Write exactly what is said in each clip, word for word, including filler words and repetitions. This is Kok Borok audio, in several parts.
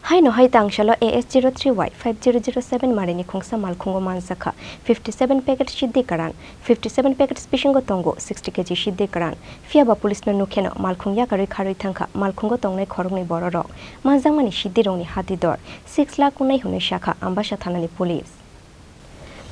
Haino hai tangsalo A S zero three Y five zero zero seven marini khungsa malkhungo manjakha fifty seven packet siddi karan, fifty seven packets bisingo tongo sixty K G siddi karan. Phiyaba police no nukheno malkhung yakarwi kharwi thangkha malkhungo tongnai khoroknwi bororok. Manjakmani siddirokni hati dor six lakh wngnai hwnwi sakha Ambasa thanani police.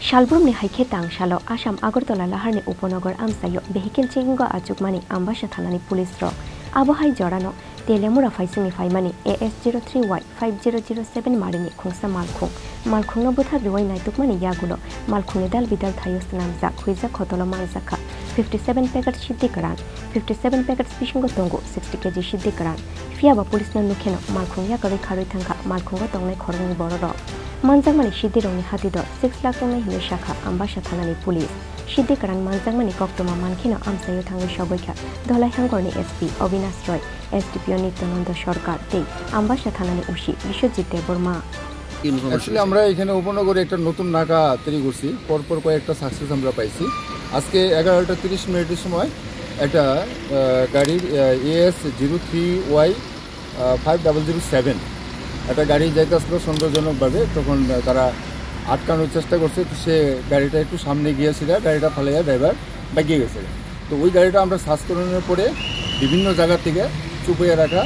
Salbrumni hai khe tangsalo Assam Agartala laharni Upanagar amchaio vehicle checking-o achukmani Ambasa thanani police rok. Abo hai jorano Teliamura phaisingni phaimani A S zero three Y five zero zero seven marini khungsa malkhung. Malkhungno bwthak rwui naitukmani yagulo malkhungni dal bidal thaio swnamjak huijak khotolo manjakha fifty seven packet siddi karan, fifty seven packets bisingo tongo sixty K G siddi karan. Phiyaba police no nukheno malkhung yakarwi kharwi thangkha malkhungo tongnai khoroknwi bororok. Manjakmani siddirokni hati dor six lakh wngnai hwnwi sakha Ambasa thanani police. Siddi karan manjakmani koktwma mankheno amchaio thangwi sogwi kha Dholai Hangorni S P Avinash Roy, S D P O Nityananda Sarkar tei Ambasa thanani O C Biswajit Debbarma. Actually আমরা এখানে উপনগরে একটা নতুন নাকা তৈরি করছি, পরপর কয়েকটা সাকসেস আমরা পাইছি। আজকে এগারোটা তিরিশ মিনিটের সময় একটা আহ, গাড়ি AS zero three Y five double zero seven, একটা গাড়ি যাইতে আসলো সন্দেহজনকভাবে, তখন আহ, তারা আটকানোর চেষ্টা করছে, তো সে গাড়িটা একটু সামনে গিয়েছিল, গাড়িটা ফালাইয়া ড্রাইভার ভাগিয়ে গেছে। তো ওই গাড়িটা আমরা সার্চ করানোর পরে বিভিন্ন জায়গা থেকে চুপিয়ে রাখা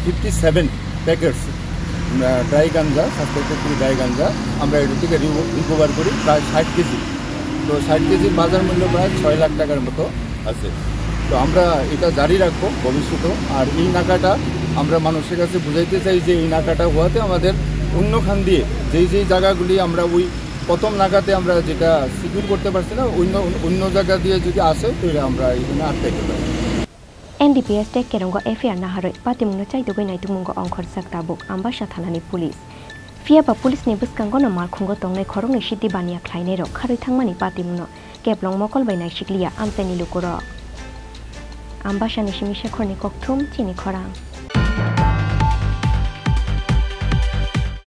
fifty seven packets dry ganja, suspected to dry ganja আমরা এটা থেকে রিকভার করি প্রায় ষাট কেজি। তো ষাট কেজির বাজার মূল্য প্রায় ছয় লাখ টাকার মতো আছে। তো আমরা এটা জারি রাখবো ভবিষ্যতেও। আর এই নাকাটা আমরা মানুষের কাছে বুঝাইতে চাই যে এই নাকাটা হওয়াতে আমাদের অন্য খান দিয়ে যেই যেই জায়গাগুলি আমরা ওই প্রথম নাকাতে আমরা যেটা সিকিউর করতে পারছি না, অন্য অন্য জায়গা দিয়ে যদি আসে তাহলে আমরা এখানে আটকাইতে পারি। N D P S tei Kerongo F I R naharwi patimungno chaitugwi naitukmungo ongkhorjak tabuk Ambasa thanani police. Phiyaba police ni bwskango no malkhungo tongnai khoroknwi siddi baniya khlainairok kharwi thangmani patimungno keplong mokol bai naisikliya amchaini lukurok. Ambasani simi Shekhorni kokthum chini khorang.